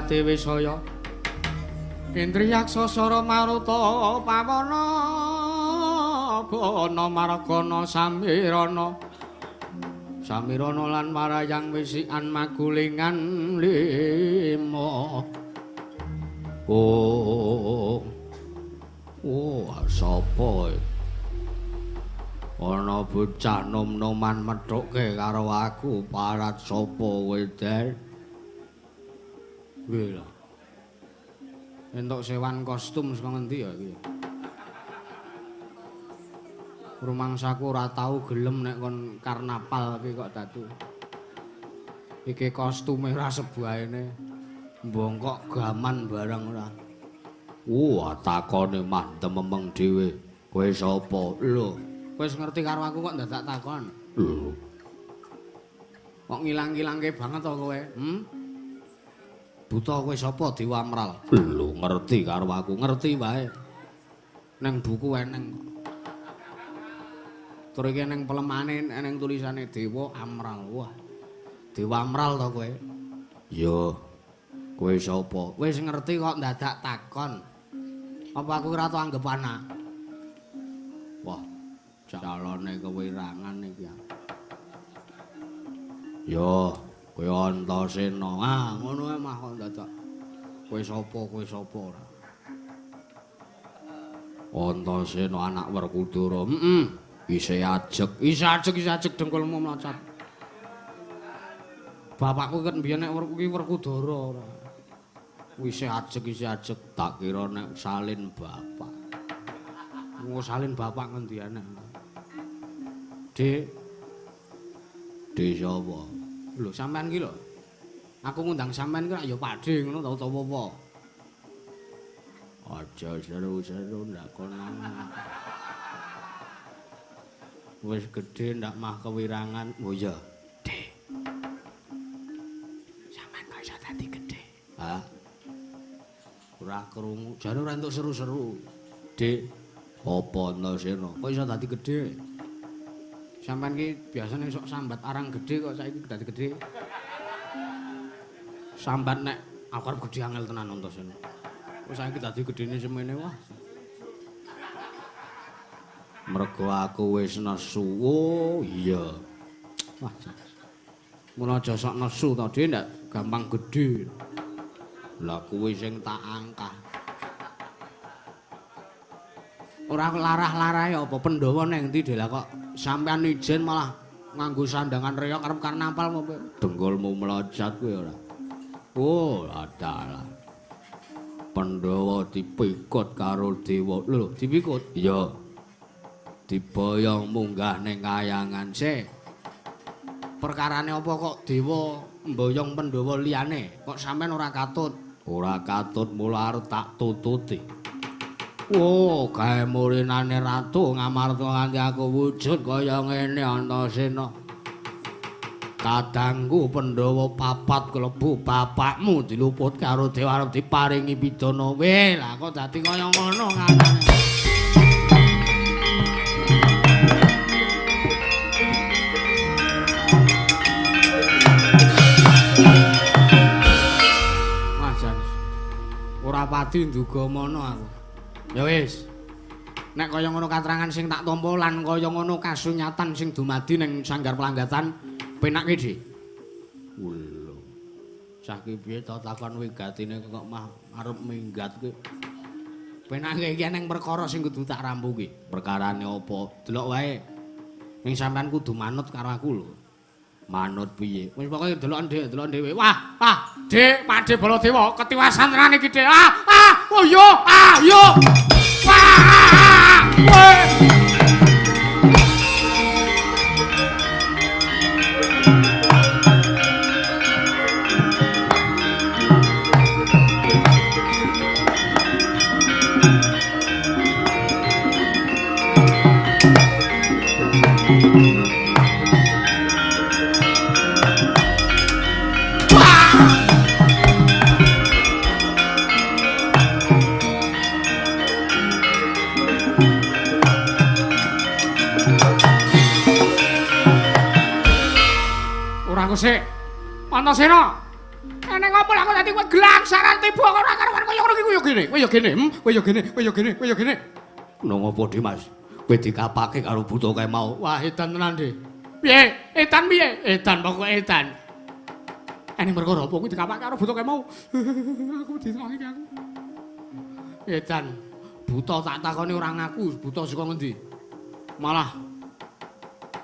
Wisaya Indriyaksa sara maruta pawana bana margana samirana samirana lan marayang wisikan magulingan lima. Oh oh sapa ana bocah nom-noman methuke karo aku parat sapa kowe Del? Nggih lho. Entuk sewan kostum saka ngendi ya iki? Rumangsaku ora tau gelem nek kon karnaval iki kok dadi. Iki kostume ora sebaene. Mbongkok gaman barang ora. Wah, takone mah tememeng dhewe. Kowe sapa? Lho, kowe wis ngerti karo aku kok ndadak takon. Lho. Kok ngilang-ngilangke banget to kowe? Buta kowe sapa Dewa Amral? Lho, ngerti karo aku, ngerti wae. Neng buku eneng. Tur iki neng pelemane eneng tulisane Dewa Amral. Wah. Dewa Amral to kowe? Iya. Kowe sapa? Wis ngerti kok ndadak takon. Apa aku ora tau anggep anak? Wah, calone kewirangan iki. Yo. Kowe Antasena. Ah, ngono ae mah kok dadak. Kowe sapa, kowe sapa ora? Antasena anak Werkudara. Heeh. Isih ajeg, isih ajeg, isih ajeg dengkulmu mlocat. Bapakku ket mbiyen nek kuwi Werkudara ora. Isih ajeg, isih ajeg tak kira nek salin bapak. Engko salin bapak ngendi enek. Dik. Dik sapa? Lho sampean ki lho. Aku ngundang sampean ki rak ya Pakde ngono ta utawa apa? Aja seru-seru ndak kono. Wis gedhe ndak mah kewirangan. Oh iya, Dik. Sampean kok iso dadi gedhe? Hah? Ora krungu, jane ora entuk seru-seru. Dik, apa Antasena? Kok iso dadi gedhe? Sampean ki biasane sok sambat arang gedhe kok saiki dadi gedhe. Sambat nek aku arep gedhe angel tenan Antasena. Kok saiki dadi gedhene semene wah. Mergo aku wis nesu. Oh iya. Wah. Mula aja sok nesu to, Dik, ndak gampang gedhe. Lah kuwi sing tak angkah. Ora larah-larahe apa Pandhawa nang endi Dik lah kok sampean ijen malah nganggo sandangan reok arep karnaval apa dengkulmu mlojat kuwi ora. Oh, adalah. Pandhawa dipikut karo dewa. Lho, dipikut? Iya. Diboyong munggah ning kayangan sik. Perkarane apa kok dewa mboyong Pandhawa liyane? Kok sampean ora katut? Ora katut mula arep tak tututi. Oh, gawe murinane ratu ngamarta nganti aku wujud kaya ngene Antasena. Kadangku Pandhawa papat klebu bapakmu diluput karo dewa arep diparingi pidana. Weh, lah kok dadi kaya ngono nganane. Wah, jan. Ora pati nduga mono aku. Ya wis. Nek kaya ngono katrangan sing tak tampa lan kaya ngono kasunyatan sing dumadi ning sanggar pelanggatan penake, Dik. Lho. Cah ki piye to takon wigatine kok mah arep minggat ki. Penake iki eneng perkara sing kudu tak rampungi. Perkarane apa? Delok wae. Ning sampean kudu manut karo aku lho. Manut piye? Wis pokoke deloken Dik, deloken dhewe. Wah, ah, Dik, Pakde Baladewa ketiwasan tenan iki, Dik. Ah, ah, oh yo, ah, yo. Wah, weh. Sik. Antasena. Eneng apa lha kok dadi kowe gelangsaran tiba kok ora karuan kaya ngono iki kowe yo gene. Kowe yo gene, kowe yo gene, kowe yo gene, kowe yo gene. Lho ngopo, Dimas? Kowe dikapake karo buta kae mau. Wah, edan tenan, Dik. Piye? Edan piye? Edan pokoke edan. Eneng perkara apa kowe dikapake karo buta kae mau? Aku ditelangi aku. Edan. Buta tak takoni ora ngaku, buta saka ngendi? Malah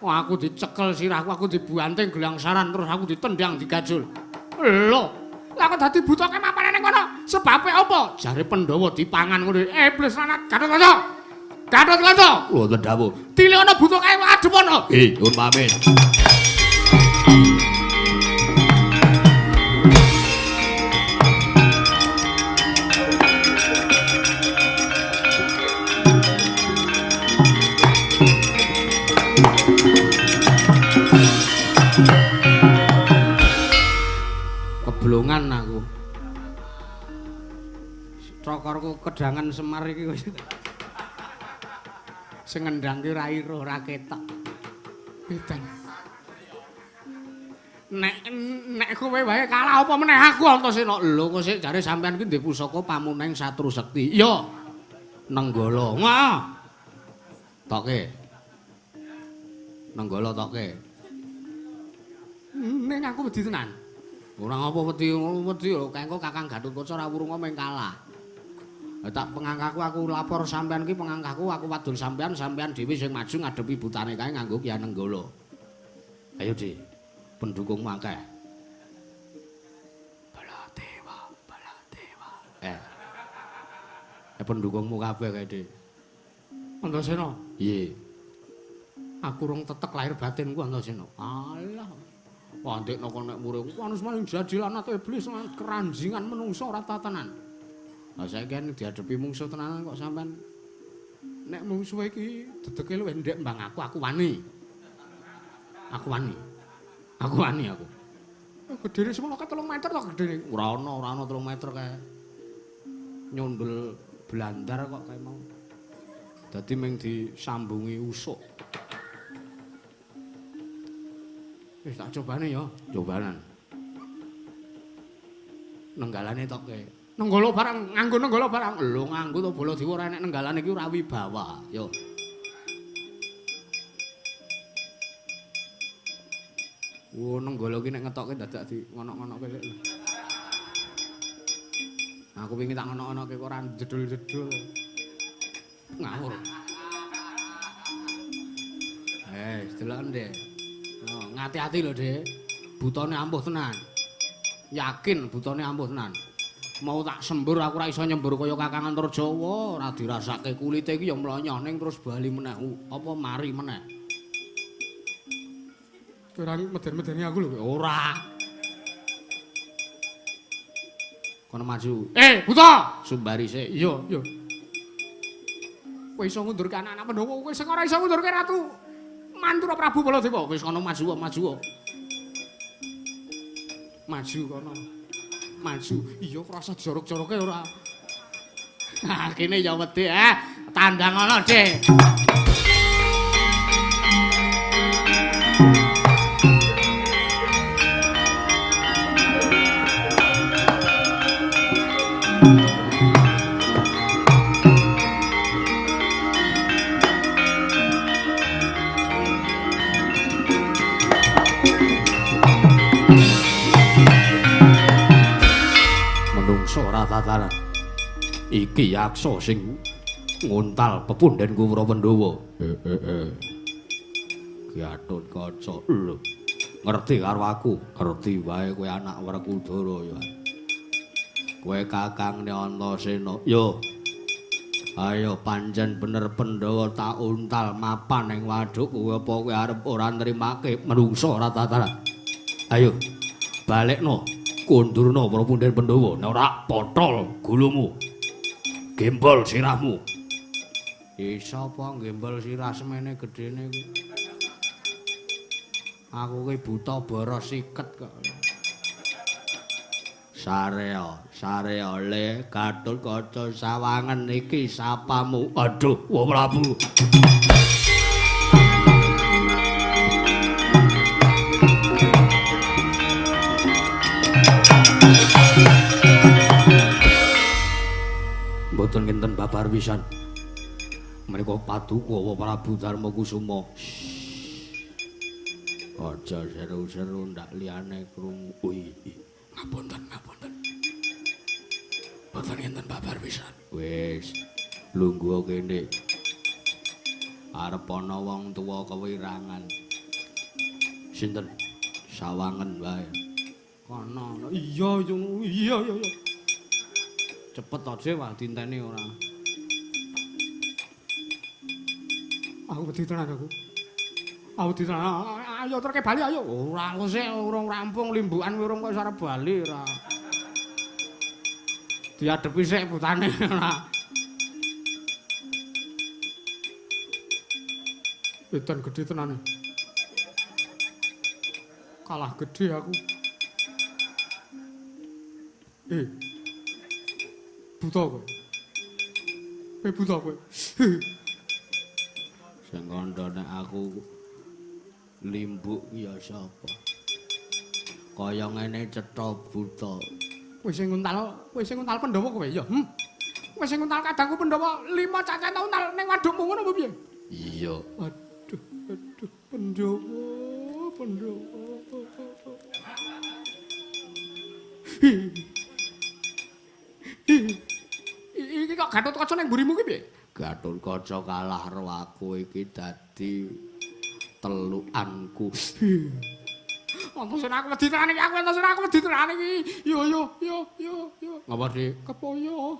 wah, aku dicekel sirahku, aku dibanting gelangsaran, terus aku ditendang digajul. Lho, lah kok dadi buta kae mapane ning kono? Sebabe apa? Jare Pandhawa dipangan ngono. Iblis lanat Gatotkaca. Gatotkaca. Wonten dawuh. Tilikono buta kae adep ana. Nggih, nyuwun pamit. Keblongan aku. Cokorku kedangan Semar iki wis. Sing ngendang ki ora ira ora ketok. Edan. Nek nek kowe wae kalah apa meneh aku Antasena. Lho kok sik jare sampean ki ndek pusaka pamuneng Satru Sekti. Iya. Nenggala. Wah. Toke. Nenggala toke. Ning aku wedi tenan. Ora ngapa wedi wedi lho, kengko Kakang Gatotkaca ora wurunga meng kalah. Lah tak pengangkaku aku lapor sampean ki pengangkaku aku wadul sampean, sampean dhewe sing maju ngadepi butane kae nganggo Ki Nenggala. Ayo, Dik. Pendukungmu akeh. Baladewa, Baladewa. Pendukungmu kabeh kae, Dik. Antasena. Piye? Aku rong tetek lahir batinku Antasena. Alah. Wah, ndekno kono nek muring. Anus maning jadilan atau iblis keranjingan menungso ora tatanan. Lah saiki kan dihadapi mungsuh tenanan kok sampean nek mungsuhe iki dedeke luwih ndek mbang aku, aku wani. Aku wani. Aku wani aku. Gedene semono kae 3 meter to gedene. Ora ana, ora ana 3 meter kae. Nyundul blandar kok kae mau. Dadi mung disambungi usuk. Wis tak cobane ya, cobanan. Nenggalane toke. Nenggala barang, nganggo nenggala barang. Lho nganggo to Baladewa ora enek nenggalane iki ora wibawa. Yo. Wo nenggala iki nek ngetokke dadak di ngono-ngonoke sik. Aku wingi tak ngono-ngonoke kok ora jedul-jedul. Ngawur. Deloken, Dik. Oh, ngati-ati lho, Dik. Butane ampuh tenan. Yakin butane ampuh tenan. Mau tak sembur aku ora iso nyembur kaya Kakang Antarjawa, ora dirasake kulite iki ya mlonyoh ning terus bali meneh. Apa mari meneh. Ora meden-medeni aku lho. Ora. Kono maju. Buta! Sumbari sik. Iya, iya. Kowe iso ngundurke anak-anak Pandhawa, kowe sing ora iso ngundurke Ratu Mantura Prabu Baladewa. Wis kono maju, maju. Maju kono. Maju. Iya krasa jorok-joroke ora. Nah, kene ya wedi, tandang ana, Dik. Menungso ora tatanan. Iki yaksa sing nguntal pepunden Kurawa Pandhawa. Gatotkaca lho. Ngerti karo aku, ngerti wae kowe anak Werkudara ya. Kowe kakangne Antasena. Yo. Ayo pancen bener Pandhawa tak untal mapan ning waduk kowe apa kowe arep ora nrimake menungso ora tatanan. Ayo balekno kundurna para punden Pandhawa nek ora potol gulumu. Gembol sirahmu. Iso apa gembol sirah semene gedene kuwi. Aku ki buta boros siket kok. Sareo, sareo le Gatotkaca sawangen iki sapamu. Aduh, wa Prabu. Mboten kinten babar pisan. Menika paduka wa Prabu Darmakusuma. Aja seru-seru ndak liyane krungu. Ngapunten, ngapunten. Mboten enten babar pisan. Wis, lungguh kene. Arep ana wong tuwa kewirangan. Sinten? Sawangen wae. Kono. Iya, iya, iya, iya. Cepet aja wae dinteni ora. Aku wedi tenan aku. Aku wedi tenan. Ayo terke bali ayo. Ora aku sik urung rampung limbukan urung kok arep bali ora. Diadepi sik putane ora. Edan gedhe tenane. Kalah gedhe aku. Buta kowe. Buta kowe. Sing kandha nek aku limbuk ya sapa? Kaya ngene cetha buta. Kowe sing nguntal Pandhawa kowe ya. Kowe sing nguntal kadangku Pandhawa 5 cacah untal ning wadukmu ngono apa piye? Iya. Aduh, aduh Pandhawa, Pandhawa. Iki kok Gatotkaca ning mburimu ki piye? Gatotkaca kalah karo aku iki dadi telukanku. Antasena aku wedi tenan iki, aku Antasena aku wedi tenan iki. Yo yo yo yo yo. Ngapa, Dik? Kepoyo.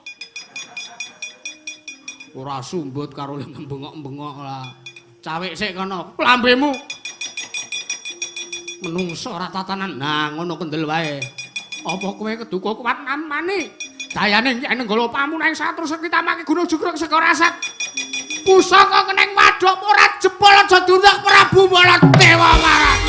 Ora sumbut karo bengok-bengok lah. Cawik sik kono, lambemu. Menungso ora tatanan. Nah, ngono kendel wae. Apa kowe keduka kuat namani? Dayane yen nenggala pamunah ing satrus kitamake gunung jugruk segara asat. Pusaka keneng waduk ora jebol aja diundak Prabu Baladewa Marat.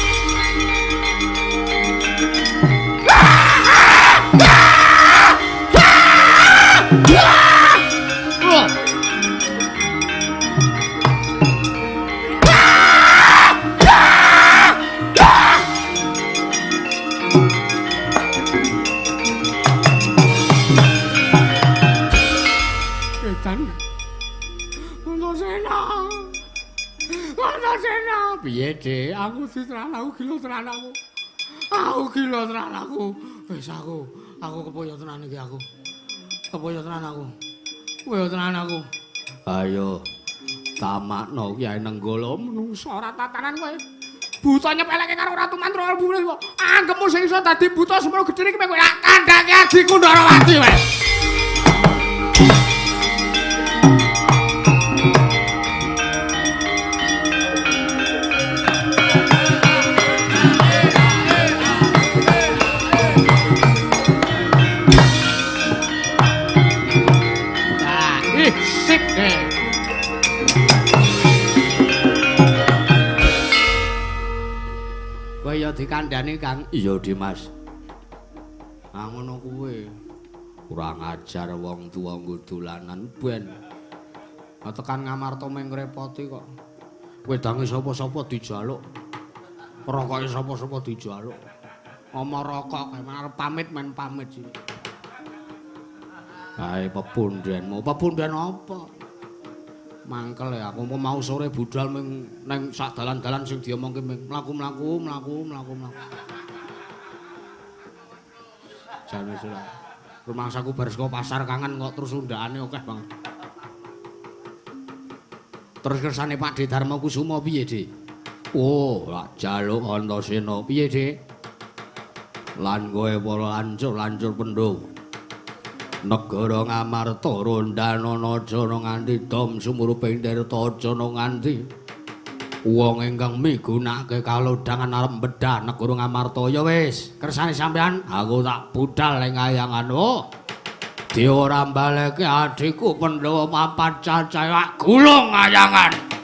Antasena, piye, Dik? Aku ditenan, aku gila tenan aku. Aku gila tenan aku. Wis aku kepoyo tenan iki aku. Kepoyo tenan aku. Kepoyo tenan aku. Ayo tamakno Kyai Nenggala menungso ora tatanan kowe. Buta nyepeleke karo Ratu Mantra Bumi. Anggepmu sing iso dadi buta semono gedene iki kowe kandhake Adi Kundarawati kowe. Dikandani Kang. Iya, Dimas. Ah ngono kuwi. Kurang ajar wong tuwa nggo dolanan ben. Tekan Ngamarta mung ngrepoti kok. Wedange sapa-sapa dijaluk. Rokoke sapa-sapa dijaluk. Omong rokok arep pamit men pamit sih. Kae pepundhenmu, pepunden apa? Mangkel ya aku mau sore budal ming neng sak dalan-dalan sing diomongke ming mlaku-mlaku mlaku mlaku mlaku. Jan wis ora. Rumangsaku bar saka pasar kangen kok terus undakane akeh banget. Terus kersane Pakdhe Darma Kusuma piye, Dik? Oh, lak jaluk Antasena piye, Dik? Lan kowe para lancur-lancur Pandhawa. Negara Ngamarta rondhanana jana nganti dom sumuruping tirta jana nganti wong ingkang migunakake kalodhangan arep bedah negara Ngamarta. Ya wis, kersane sampean aku tak budal ing kayangan. Oh. Dewa ora mbaleke adhiku Pandhawa papat cacahe gulung ayangan.